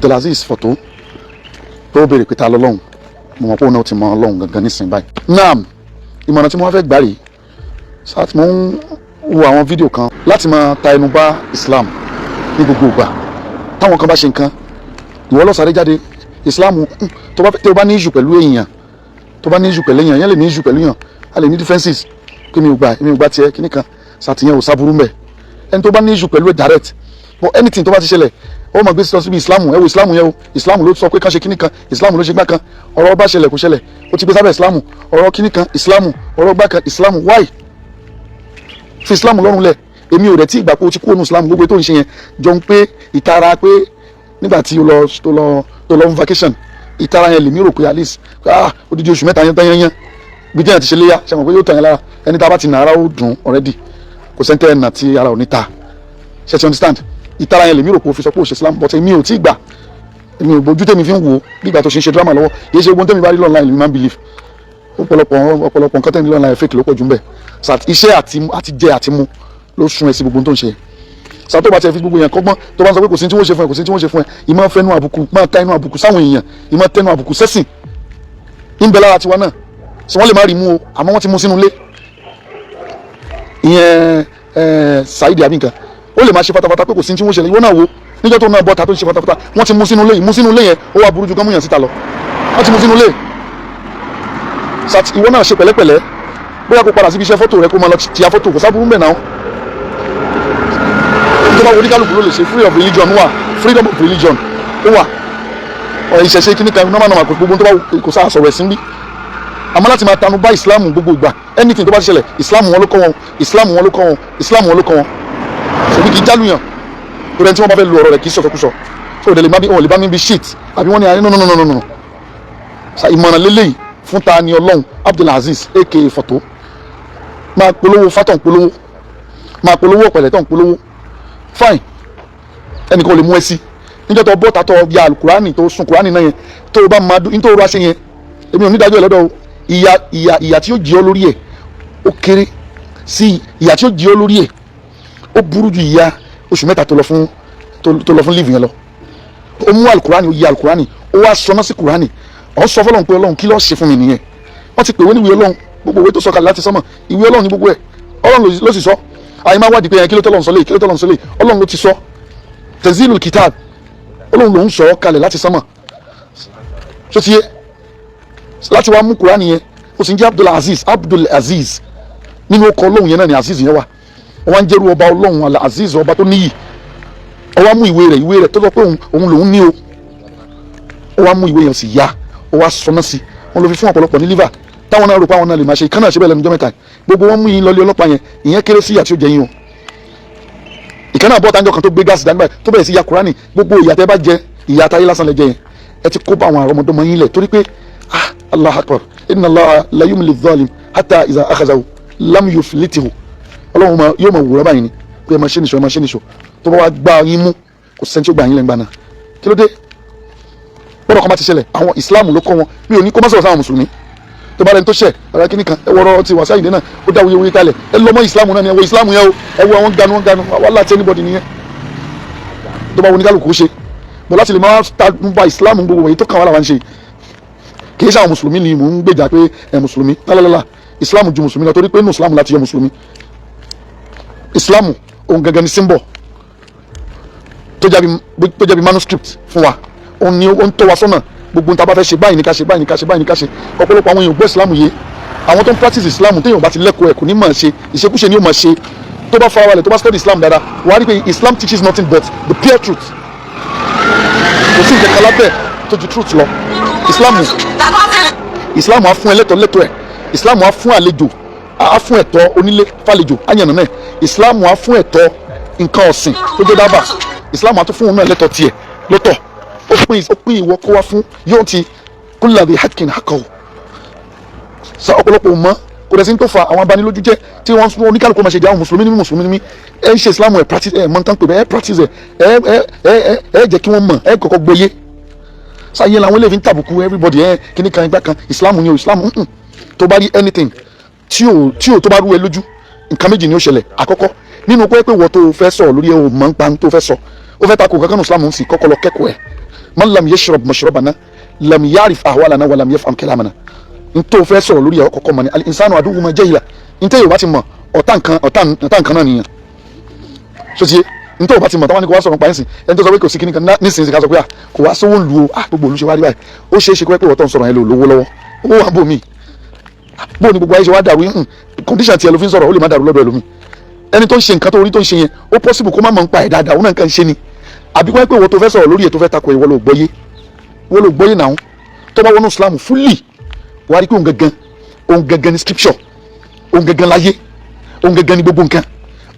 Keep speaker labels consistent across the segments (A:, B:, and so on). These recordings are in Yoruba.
A: Abdulaziz Fọ̀tò tó béèrè pé ta lọ́lọ́run, mo mọ̀ pé òun náà ti mọ Ọlọ́run gangan nísìnyí báyìí. Naam, ìmọ̀ràn tí mo wá fẹ́ gbà rèé sáà tí mo ń wo àwọn fídíò kan láti máa ta ẹnu bá Islam ní gbogbo ìgbà. Táwọn kan bá ṣe nǹkan, ìwọ lọ sáré jáde Islam. Tó bá ní issue pẹ̀lú èèyàn, tó bá ní issue pẹ̀lú èèyàn, yẹn lè ní issue pẹ̀lú èèyàn, a lè ní differences pé mi ò gbà, mi ò gbà tiẹ̀ kíní kan ṣàtìyẹn, ò sábúrú mbẹ̀. Ẹni tó bá ní issue pẹ̀lú ẹ̀ direct, but anything tó bá ti ṣẹlẹ̀, ó máa gbé lọ síbi Islam. Ẹ wo Islam yẹn o, Islam ló sọ pé kán ṣe kíní kan, Islam ló ṣe gbá kan. Ọ̀rọ̀ bá ṣẹlẹ̀ kò ṣẹlẹ̀, ó ti gbé sábẹ́ Islam. Ọ̀rọ̀ kíní kan Islam, ọ̀rọ̀ gbá kan Islam. Why? Fi Islam lọ́rùn lẹ̀. Èmi ò rẹ̀ tí ìgbà pé o ti kú ònú Islam. Gbogbo tó ń ṣe yẹn jọ ń pé ìtara pé nígbà tí o lọ tó lọ on vacation, ìtara yẹn lèmi rò pé at least, ah, odidi oṣù 3 yẹn tán yẹn yẹn bí díẹ̀ ti ṣe léyà. Ṣe mọ̀ pé yóò tàn yẹn lára? Ẹni tá a bá ti nà, ara ó dùn already. Kò sẹ́ńtẹ́ ẹ̀ nà tí ara ò ní ta. Ṣe ti understand? Ìtara yẹn lèmi rò pé o fi sọ pé o ṣe Islam, but èmi ò tí gbà. Èmi ò bójú tèmi fi ń wò ó bí ìgbà tó ṣe ń ṣe drama lọ́wọ́. Kì í ṣe gbogbo tèmi bá rí online lèmi máa ń believe. Ọ̀pọ̀lọpọ̀ nǹkan tẹ̀mí online, fake ló pọ̀ jù ń bẹ̀. Iṣẹ́ àti jẹ àti mu ló sun ẹ sí gbogbo tó ń ṣe. Sàtó bá tiẹ̀ fi gbogbo yẹn kọ́gbọ́n, tó bá ń sọ pé kò sí tí wọ́n ṣe fún ẹ, kò sí tí wọ́n ṣe fún ẹ, ìmọ̀ fẹ́nu àbùkù, máa ta inú àbùkù sáwọn èèyàn, ìmọ̀ tẹnu àbùkù sẹ́sìn ń bẹ lára tiwa náà. Sọ wọ́n lè má rí mú o, àmọ́ wọ́n ti mú sínú ilé ìyẹn. Saheed àbí nǹkan, ó lè máa ṣe fatafata pé kò sí tí wọ́n ṣẹlẹ̀. Ìwọ náà wo níjọ́ tó náà bọ́ta tó ń ṣe fatafata, wọ́n ti mú sínú ilé. Mú sínú ilé yẹn, ó wà burú ju kán mú yàn síta lọ. Wọ́n ti mú sínú ilé. Ìwọ náà ṣe pẹ̀lẹ́pẹ̀lẹ́, bóyá kó padà síbi iṣẹ́ fọ́tò rẹ, kó máa lọ tìyà fọ́tò. Kò sábúrú mbẹ̀ náà. Tó bá wo oníkálukú ló lè ṣe. Free of religion wà, freedom of religion ó wà. Ọ̀ ìṣẹ̀ṣe kíní kan, normal normal, kò gbogbo tó bá kò sáà sọ̀rọ̀ ẹ̀sìn bí. Àmọ́ láti máa tanu bá Islam gbogbo ìgbà, anything tó bá ti ṣẹlẹ̀, Islam wọn ló kọ́ wọn, Islam wọn ló kọ́ wọn, Islam wọn ló kọ́ wọn. Ṣèbí kì í jálùyàn torí ẹni tí wọ́n bá fẹ́ lu ọ̀rọ̀ rẹ̀ kì í sọ̀tọ̀kùsọ̀. So òde lè má bí wọn lè bá mi bí shit àbí wọ́n ní ayé. No, no, no, no, no. Ìmọ̀ràn lélẹ́yìí fún ta ni Ọlọ́run Abdulaziz aka Fọ̀tò. Máa polówó fátọ̀, polówó, máa polówó ọ̀pẹ̀lẹ̀ tó ń polówó, fine. Ẹnìkan ò lè mú ẹ sí. Níjọ́ tó bọ́ta tó ya alukurani, tó sun kurani náà yẹn, tó o bá máa dún nítorí wá ṣe yẹn, èmi ò ní dájọ́ ẹ lọ́dọ̀ o. Ìyà tí ó jẹ ọ́ lórí ẹ̀, ó kéré sí ìyà tí ó jẹ ọ́ lórí ẹ̀. Ó burú ju ìyà oṣù 3 tó lọ fún leave yẹn lọ. Ó mú alukurani, ó ya alukurani, ó wá sọná sí kurani. Ó sọ fọlọ́run pé, "Ọlọ́run, kí ló ṣe fún mi nìyẹn?" Wọ́n ti pè wé níwèé Ọlọ́run. Gbogbo ìwé tó sọ̀kalẹ̀ láti sánmọ̀, ìwé Ọlọ́run ní gbogbo ẹ̀. Ọlọ́run ló sì sọ. Àyè máa wádìí pé yẹn, kí ló tọ́lọ́run sọ lé, kí ló tọ́lọ́run sọ lé? Ọlọ́run ló ti sọ. Tenzilul kitab, Ọlọ́run ló ń sọ kalẹ̀ láti sánmọ̀. Ṣó ti yé? Láti wá mú kurani yẹn, ó sì ń jẹ́ Abdul Aziz. Abdul Aziz, nínú ọkọ̀ Ọlọ́run yẹn náà ni Aziz yẹn wà. Wọ́n wá ń jẹ́rú ọba Ọlọ́run Al Aziz, ọba tó níyì. Ó wá mú ìwé rẹ̀, ìwé rẹ̀ tó sọ pé òun lòún ní o. Ó wá mú ìwé yẹn, sì ya, ó wá sọná sí. Wọn ló fi fún ọ̀pọ̀lọpọ̀ ní liver, táwọn náà rò pé àwọn náà lè máa ṣe ìkànnà ṣe bẹ́ẹ̀. Lẹ́nu ọjọ́ mẹ́ta, gbogbo wọn mú yín lọlé ọlọ́pàá yẹn, ìyẹn kéré sí ìyà tí ó jẹ yín o. Ìkànnà bọ́ tájọ́ kan tó gbé gáàsì dání báyìí, tó bẹ̀rẹ̀ sí ya Kúránì. Gbogbo ìyà tẹ́ bá jẹ, ìyà táyé lásán lẹ jẹ yẹn. Ẹ ti kó bá àwọn àrọmọdọ́mọ yín lẹ̀, torí pé, ah, Allah akbar, inna Allah la yumli zalim hatta iza akhazahu lam yuflitihu. Ọlọ́run yóò máa wúrọ́ báyìí ni pé ẹ máa ṣe nìṣó, ẹ máa ṣe nìṣó. Tó bá wá gbá yín mú, kò sẹ́ni tí ó gbà yín lẹ́ngbà náà. Kí ló dé? Gbọ́dọ̀ kan bá ti ṣẹlẹ̀, àwọn Ìsìláàmù ló kọ́ wọn. Mi ò ní kó má sọ̀rọ̀ sáwọn mùsùlùmí. Tó bá rẹni tó ṣẹ̀ ọ̀rọ̀ kíní kan, ẹ wọ́rọ̀ ti Wàsíù Àyìndé náà, ó dá wuyewuye kalẹ̀. Ẹ lọ́mọ Ìsìláàmù náà ni. Ẹ wo Ìsìláàmù yẹn o, ẹ wo àwọn ganu ganu wàhálà tí anybody nìyẹn. Tó bá wo ní kálukú ṣe bọ́ láti lè máa ta ba Ìsìláàmù, gbogbo wọ̀nyí tó kàn wá làwọn ṣe. Kì í ṣe àwọn mùsùlùmí ni mò ń gbèjà pé ẹ mùsùlùmí lálálálá. Ìsìláàmù ju mùsùlùmí lọ, torí pé inú Ìsìláàmù láti yọ mùsùlùmí. Ìsìláàmù òun gangan ni symbol tó jẹ́ bí manuscript fún wa. Òun ni ó ń tọ́ wa sọ́nà. Gbogbo nǹkan bá fẹ́ ṣe, báyìí ní ká ṣe, báyìí ní ká ṣe, báyìí ní ká ṣe. Ọ̀pọ̀lọpọ̀ àwọn èèyàn gbọ́ Ìsìláàmù yé. Àwọn tó ń practice Islam, téèyàn bá ti lẹ́kọ̀ọ́ ẹ̀, kò ní máa ṣe ìṣekúṣe ni ó máa ṣe. Tó bá farabalẹ̀, tó bá study Islam dáadáa, wàá rí pé Islam teaches nothing but the pure truth. Kò sí nǹkan kan lábẹ́ tó ju truth lọ. Islam á fún ẹlẹ́tọ̀ọ́ lẹ́tọ̀ọ́ ẹ̀. Islam á fún àlejò, á fún ẹ̀tọ́ onílé fàlejò á yànnà náà. Islam á fún ẹ̀tọ́ nǹkan ọ̀sìn tó jẹ́ dábàá. Islam á tún fún òun náà lẹ́tọ̀ọ́ tiẹ̀ lọ́tọ̀. Ó pín ìwọ kó wá fún yóò ti kulla dhi haqqin haqqahu. Sa ọ̀pọ̀lọpọ̀ mọ́ kò dẹ̀ sí ní tó fa àwọn abanilójú jẹ́ tí wọ́n fún oníkálukú máa ṣe jẹ́ àwọn mùsùlùmí ní mùsùlùmí ní mí. Ẹ ń ṣe Islam, ẹ practice, ẹ mọ̀ nǹkan pè bẹ́ẹ̀, ẹ practice, ẹ ẹ ẹ ẹ ẹ jẹ́ kí wọ́n mọ̀, ẹ kọ́kọ́ gbọ́yé. Sáyé làwọn eléyìí fi ń tàbùkù everybody. Ẹ kíní kan, igbá kan, Islam ni o, Islam. Tó bá rí anything tí ò tó bá rú ẹ lójú, nǹkan méjì ni ó ṣẹlẹ̀. Àkọ́kọ́ nínú pé wọ́n tó fẹ́ sọ̀rọ̀ lórí ẹ ò mọ̀ nípa tó fẹ́ sọ, ó fẹ́ takò kankan ní Islam, ń sì kọ́kọ́ lọ kẹ́kọ̀ọ́ ẹ̀. Man lam yashrab mashrabana lam yarif ahwalana wa lam yafham kalamana. N tó fẹ́ sọ̀rọ̀ lórí ẹ̀ kọ́kọ́ mọ̀ ni al-insanu aduwwu ma jahila. N tẹ́ yorùbá ti mọ̀, ọ̀tá nǹkan, ọ̀tá nǹkan náà nìyẹn. So ti n tó bá ti mọ̀, táwọn ní kò wá sọ̀rọ̀ nípa ẹ̀sìn, ẹni tó sọ pé kò sí kíní kan nísinsìnyí, ká sọ pé à kò wá sówó lu o, à gbogbo olùṣe wá rí báyìí, ó ṣeé ṣe kó pé wọ́n tó ń sọ̀rọ̀ yẹn lò lówó lọ́wọ́, owó wà bò mí. Bó ni gbogbo ayé ṣe wá dàrú? Condition tiẹ̀ ló fi ń sọ̀rọ̀, ó lè má dàrú lọ́dọ̀ ẹlòmíì. Ẹni tó ń ṣe nǹkan tó rí tó ń ṣe yẹn, ó possible kó má mọ̀ nípa ẹ̀ dáadáa, òun náà nǹkan ń ṣe ni. Àbí kó pé ìwọ tó fẹ́ sọ̀rọ̀ lórí ẹ̀, tó fẹ́ takò, ìwọ ló gbọ́yé, ìwọ ló gbọ́yé náà. Tó bá wọnú Islam fully, wàá rí pé òun gangan, òun gangan ni scripture, òun gangan láyé, òun gangan ni gbogbo nǹkan.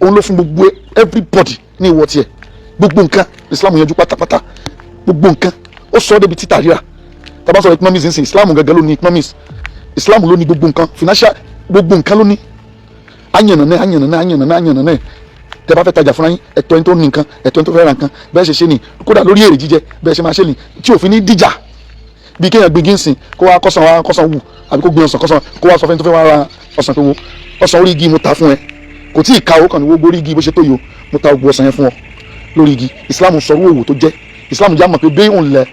A: Òun ló fún gbogbo everybody ní ìwọ tiẹ̀. Gbogbo nǹkan Islam yanjú pátápátá, gbogbo nǹkan. Ó sọ ọ́ débi títà ríra. Tá bá sọ economics nsìn, Islam gangan ló ní economics. Islam ló ní gbogbo nǹkan, financial, gbogbo nǹkan ló ní. Àyànnà àyànnà àyànnà àyànnà. Tẹ́ bá fẹ́ tajà fúnra yín, ẹ̀tọ́ ẹni tó ní nǹkan, ẹ̀tọ́ ẹni tó fẹ́ ra nǹkan, bẹ́ẹ̀ ṣe ṣe ni. Kódà lórí èrè jíjẹ, bẹ́ẹ̀ ṣe máa ṣe ni tí òfin ní díjà. Bí kéèyàn gbin gínsìn, kó wá kọ́sàn, wá kọ́sàn wù, àbí kó gbin ọsàn, kọ́sàn, kó wá sọ fẹ́ni tó fẹ́ wá ra ọsàn pé wo ọsàn orí igi, mo ta fún ẹ. Kò tí ì ka owó kan ní wo gbórí igi bó ṣe tó yìí o, mo ta gbogbo ọsàn yẹn fún ọ lórí igi. Islam sọ̀rọ̀ òwò tó jẹ́. Islam já mọ̀ pé bẹ́ẹ̀ òun lẹ̀.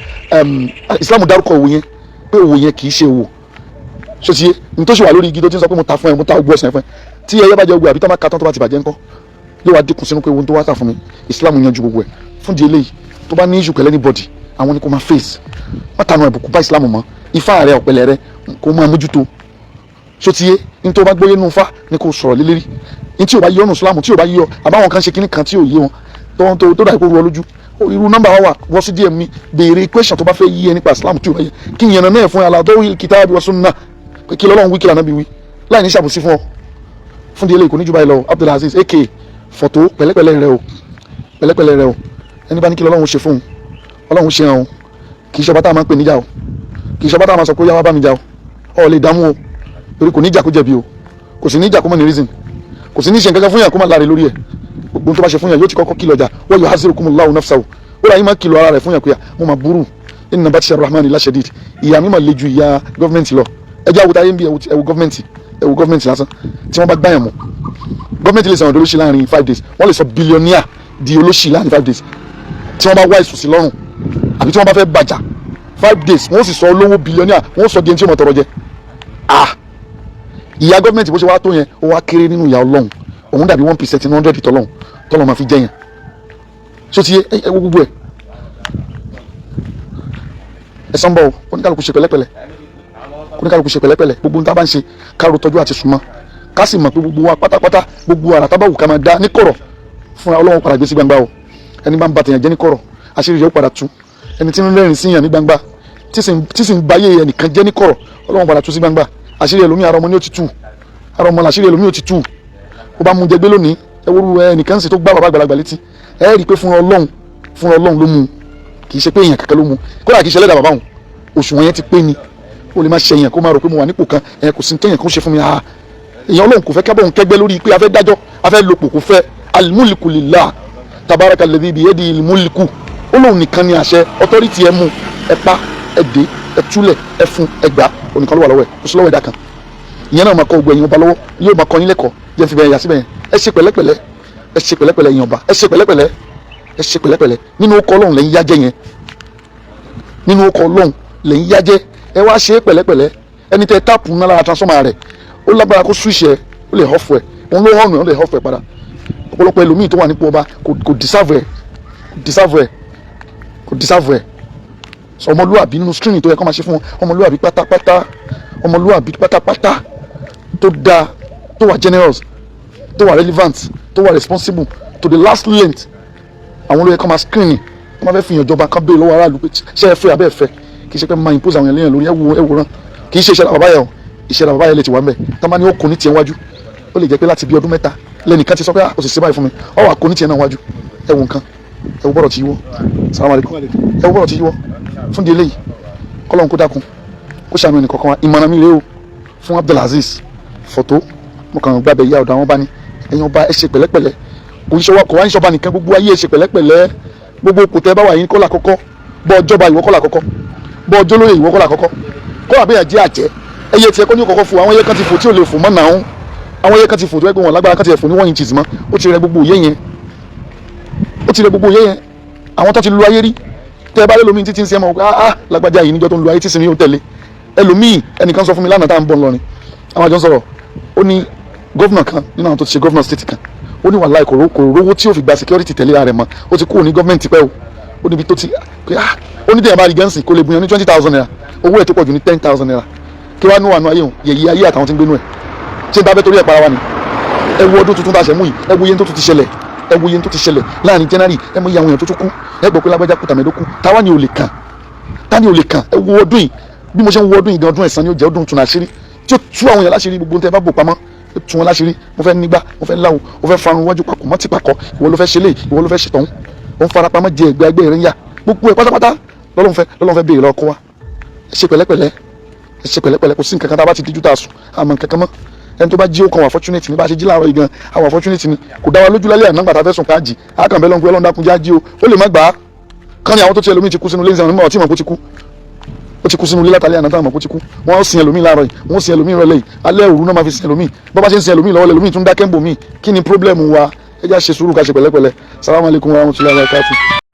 A: Islam dárúkọ òwò yẹn pé òwò yẹn kì í ṣe òwò. Ṣó ti yé? Ní tó ṣe wà lórí igi tó ti ń sọ pé mo ta fún ẹ, mo ta gbogbo ọsàn yẹn fún ẹ, tí ẹyẹ bá jẹ gbogbo àbí tó máa ka tán, tó bá ti bàjẹ́ ńkọ́? Yóò wá dínkù sínú pé ohun tó wá tà fún mi. Islam yanjú gbogbo ẹ̀. Fún di eléyìí, tó bá ní issue pẹ̀lú anybody, àwọn ni kò máa face. Wọ́n tanu ẹ̀bùkún bá Islam mọ́. Ifá rẹ, ọ̀pẹ̀lẹ̀ rẹ, kò máa mójútó. Ṣó ti yé? Ní tó bá gbóyè nù fá ni kò sọ̀rọ̀ lélẹ́rí. Ní tí ò bá yọ nù Islam, tí ò bá yọ, àbáwọn kan ṣe kinní kan tí ò yé wọn, tó dà kó ru ọ lójú, irú nọ́mbà wa wà, wọ́n sí DM mi, béèrè question tó bá fẹ́ yí ẹ nípa Islam tí ò bá yẹ, kí n yànnà náà fún ẹ ala kitabi wa sunnah, pé kí lọ́lọ́run wí, kí lànà bí wí, láì ní ṣàbùsí fún ọ. Fún di eléyìí, kò ní jù báyìí lọ. Abdulaziz aka fọ̀tò, pẹ̀lẹ́pẹ̀lẹ́ rẹ o, pẹ̀lẹ́pẹ̀lẹ́ rẹ o. Ẹni bá ní kí lọ́lọ́run ṣe fún un, Ọlọ́run ṣe hàn o. Kì í ṣọba tá a máa ń pè níjà o, kì í ṣọba tá a máa sọ pé ó yá, wá bá mi jà o. Ọ lè dààmú o, torí kò ní ìjà kó jẹ̀bi o, kò sì ní ìjà kó mọ̀ ní reason, kò sì ní ṣe nǹkan kan fún yàn kó má láre lórí ẹ̀. Gbogbo tó bá ṣe fún yàn, yóò ti kọ́kọ́ kìlọ̀ jà. Wa yuhazzirukumullahu nafsahu, ó rà yín máa kìlọ̀ ara rẹ̀ fún yàn pé mo máa burú. Inna batsha rahman la shadid. Ìyá mi máa le ju ìyá gọ́ọ̀mẹ̀ntì lọ. Ẹ jẹ́ àwòtá ayé ń bí. Ẹwù gọ́ọ̀mẹ̀ntì, ẹwù gọ́ọ̀mẹ̀ntì lásán. Tí wọ́n bá gbáyàn mọ́, gọ́ọ̀mẹ̀ntì lè sọ̀rọ̀ dolóṣì láàrin 5 days. Wọ́n lè sọ billionaire di olóṣì láàrin 5 days. Tí wọ́n bá wá ìsùsì lọ́rùn, àbí tí wọ́n bá fẹ́ bàjá, 5 days, wọ́n sì sọ olówó billionaire, wọ́n sọ di ẹni tí ó mọ̀ tọrọ jẹ. Ah, ìyá gọ́ọ̀mẹ̀ntì bó ṣe wá tó yẹn, ó wá kéré nínú ìyá Ọlọ́run. Òun dàbí 1% ní 100 tọ́lọ́run tọ́lọ́run máa fi jẹ yẹn. Ṣó ti yé ẹ? Wo gbogbo ẹ, ẹ sàn bọ̀ o. Oníkàlùkù ṣe pẹ̀lẹ́pẹ̀lẹ́, oníkàlùkù ṣe pẹ̀lẹ́pẹ̀lẹ́. Gbogbo nǹkan bá ń ṣe, káàró tọ́jú àti súnmọ́, ká sì mọ̀ pé gbogbo wa pátápátá, gbogbo àrà tábà wù ká máa dá ní kọ̀rọ̀ fúnra Ọlọ́run padà gbé sí gbangba o. Ẹni bá ń ba tèèyàn jẹ́ ní kọ̀rọ̀, àṣírí rẹ̀ ó padà tú. Ẹni tí ń rẹ́rìn síyàn ní gbangba, tí sì ń bayé ẹnìkan jẹ́ ní kọ̀rọ̀, Ọlọ́run padà tú sí gbangba. Àṣírí ẹlòmíì, ara ọmọ ni ó ti tú, ara ọmọ làṣírí ẹlòmíì ó ti tú. Ó bá mú jẹ gbé lónìí. Ẹ wúru ẹnìkan sì tó gbá bàbá àgbàlagbà létí, ẹ rí i pé fúnra Ọlọ́run, fúnra Ọlọ́run ló mú un. Kì í ṣe pé èèyàn kankan ló mú un, kódà kì í ṣe ẹlẹ́dàá bàbá òun. Òṣùwọ̀n yẹn ti pé ni. Ó lè má ṣe èèyàn kó máa rò pé mo wà nípò kan, ẹ kò sí téèyàn kó ṣe fún mi. Ah, èèyàn, Ọlọ́run kò fẹ́ kábọ̀ òun kẹ́gbẹ́ lórí pé a fẹ́ dájọ́, a fẹ́ lopò, kò fẹ́. Al-mulku lillah, tabaraka alladhi biyadihi al-mulku. Ó lóun nìkan ni àṣẹ, authority. Ẹ mú, ẹ pa, ẹ dé, ẹ túlẹ̀, ẹ fún, ẹ gbà, onìkan ló wà lọ́wọ́ ẹ. Kò sí lọ́wọ́ ẹ̀dá kan. Ìyẹn náà máa kọ́ gbogbo ẹ̀yin ọba lọ́wọ́, yóò máa kọ́ yín lẹ́kọ̀ọ́. Jẹ́ fi bẹ́ẹ̀ yà síbẹ̀ yẹn. Ẹ ṣe pẹ̀lẹ́pẹ̀lẹ́, ẹ ṣe pẹ̀lẹ́pẹ̀lẹ́. Ẹ̀yin ọba, ẹ ṣe pẹ̀lẹ́pẹ̀lẹ́, ẹ ṣe pẹ̀lẹ́pẹ̀lẹ́. Nínú ọkọ̀ Ọlọ́run lẹ́yìn yájẹ́ yẹn, nínú ọkọ̀ Ọlọ́run lẹ́yìn yájẹ́. Ẹ wá ṣe é pẹ̀lẹ́pẹ̀lẹ́. Ẹni tẹ tap ńlá lára transformer rẹ̀, ó lágbára kó switch ẹ, ó lè off ẹ. Òun ló hàn, ó lè off ẹ padà. Ọ̀pọ̀lọpọ̀ ẹlòmíì tó wà nípò ọba kò deserve ẹ, kò deserve ẹ, kò deserve ẹ. Sọ ọmọlúwàbí nínú screening tó yẹ kó máa ṣe fún wọn, ọmọlúwàbí pátápátá, ọmọlúwàbí pátápátá, tó dáa, tó wà generous, tó wà relevant, tó wà responsible to the last length, àwọn ló yẹ kó máa screening. Wọ́n máa fẹ́ fi hàn jọba kan, béèrè lọ́wọ́ aráàlú pé ṣé ẹ fẹ́ abẹ́ ẹ fẹ́. Kì í ṣe pé máa impose àwọn èèyàn lórí. Ẹ wo, ẹ wòran. Kì í ṣe ìṣẹ̀lẹ̀ bàbá yẹn o, ìṣẹ̀lẹ̀ bàbá yẹn lè ti wà mẹ́. Tá máa ní ó kò ní tiẹ̀ wájú, ó lè jẹ́ pé láti bí ọdún 3 lẹ́nìkan ti sọ pé ó sì ṣe báyìí fún mi, ọ wà kò ní tiẹ̀ náà wájú. Ẹ wo nǹkan, ẹ wo bọ́rọ̀ ti yíwọ́. Salaam alaikum. Ẹ wo bọ́rọ̀ ti yíwọ́. Fún di eléyìí, kọ́lọ́n kó dákun, kó ṣàánú ẹnì kọ̀ọ̀kan wa. Ìmọ̀ràn mi rèé o fún Abdulaziz fọ̀tò. Mo kàn gbàgbé ìyá ọ̀dọ̀ àwọn bá ní ẹ̀yin ọba, ẹ ṣe pẹ̀lẹ́pẹ̀lẹ́. Kò ń ṣọwọ́, kò wá ń ṣọba nìkan, gbogbo ayé, ẹ ṣe pẹ̀lẹ́pẹ̀lẹ́. Gbogbo kò tẹ́ bá wà yín kọ́là kọ́kọ́ bọ́ ọjọ́ba, ìwọ kọ́là kọ́kọ́ bọ́ ọjọ́ lóye, ìwọ kọ́là kọ́kọ́ kọ́là bẹ́ẹ̀ jẹ́ àjẹ́. Ẹyẹ tiẹ̀ kọ́ ní kọ́kọ́ fò. Àwọn ẹyẹ kan ti fò tí ò lè fò mọ́ náà. Àwọn ẹyẹ kan ti fò tó yẹ pé wọn lágbára kan ti fò ní 1 inches mọ́. Ó ti rẹ gbogbo òye yẹn, ó ti rẹ gbogbo òye yẹn. Àwọn tó ti lu ayé rí. Tẹ́ ẹ bá lẹ́lòmíì títí ń ṣe, ẹ mọ̀, ah ah, lágbájá yìí, níjọ́ tó ń lo ayé tí sinmi yóò tẹ̀lé ẹlòmíì. Ẹnìkan sọ fún mi lánàá tá à ń bọ̀ ńlọrin, àwọn àjọ ń sọ̀rọ̀, ó ní governor kan nínú àwọn tó ti ṣe governor state kan, ó ní wàhálà, kò rówó tí ó fi gba security tẹ̀lé ara rẹ̀ mọ́. Ó ti kúrò ní gọ́ọ̀mẹ̀ntì pẹ́ o. Ó níbi tó ti pé, ah, ó ní tẹ̀yàn bá rí gẹ́ǹsì, kó lè bùyàn ní ₦20,000, owó ẹ̀ tó pọ̀ jù ní ₦10,000. Kí wàá nú àánú ayé òun yẹ̀yẹ́ ayé àtàwọn tí ń gbénú ẹ̀. Ṣé n ta fẹ́ torí ẹ̀ para wa ni? Ẹ wo ọdún tuntun tá a ṣẹ̀ mú yìí, ẹ wo iye tó tún ti ṣẹlẹ̀, ẹ wo iye tó ti ṣẹlẹ̀ láàrin January. Ẹ mọ iye àwọn èèyàn tó tún kú. Ẹ gbọ́ pé lágbájá kú, tàmẹ́dó kú. Táwa ni ò lè kàn? Ta ni ò lè kàn? Ẹ wo ọdún yìí, bí mo ṣe ń wo ọdún yìí gan, ọdún ẹ̀san ni ó jẹ́, ọdún tún àṣírí tí ó tú àwọn èèyàn láṣìírí. Gbogbo tẹ bá bò pamọ́, ó tú wọn láṣìírí. Mo fẹ́ nígbà, mo fẹ́ láwo, mo fẹ́ farun wájú papọ̀ mọ́ ti pakọ̀, ìwọ ló fẹ́ ṣe lé, ìwọ ló fẹ́ ṣe tọ̀hún, ó ń farapamọ́ jẹ ẹgbẹ́ ẹgbẹ́ rẹ̀ ń yà. Gbogbo ẹ̀ pátápátá lọ́lọ́run fẹ́ béèrè lọ́kọ́ wa. Ẹ ṣe pẹ̀lẹ́pẹ̀lẹ́, ẹ ṣe pẹ̀lẹ́pẹ̀lẹ́. Kò sí nǹkan kan tá a bá ti díjú tá a sùn, àmọ́ nǹkan kan mọ́. Ẹni tó bá jí, ó kàn wà fortunate ní. Bá a ṣe jí láàárọ̀ yìí gan, àwọn fortunate ni. Kò dá wa lójú lálẹ́ àná gbàtà fẹ́ sùn ká jì á kàn bẹ́ẹ̀ lọ́n pé Ọlọ́run dákun já jí o. Ó lè má gbà á kán ní. Àwọn tó ti, ẹlòmíì ti kú sínú ilé ìsìn, àwọn tí mọ̀ kó ti kú, ó ti kú sínú ilé látàlẹ́ àná táwọn mọ̀ kó ti kú. Wọ́n sin ẹlòmíì láàárọ̀ yìí, wọ́n sin ẹlòmíì rọlẹ́ yìí, alẹ́ òru náà máa fi sin ẹlòmíì. Bọ́ bá ṣe ń sin ẹlòmíì lọ́wọ́, ẹlòmíì tún dákẹ́ ń bò míì. Kí ni problem wa? Ẹ já ṣe sùúrù, ká ṣe pẹ̀lẹ́pẹ̀lẹ́. Salamu alaykum wa rahmatulahi wa barakatuh.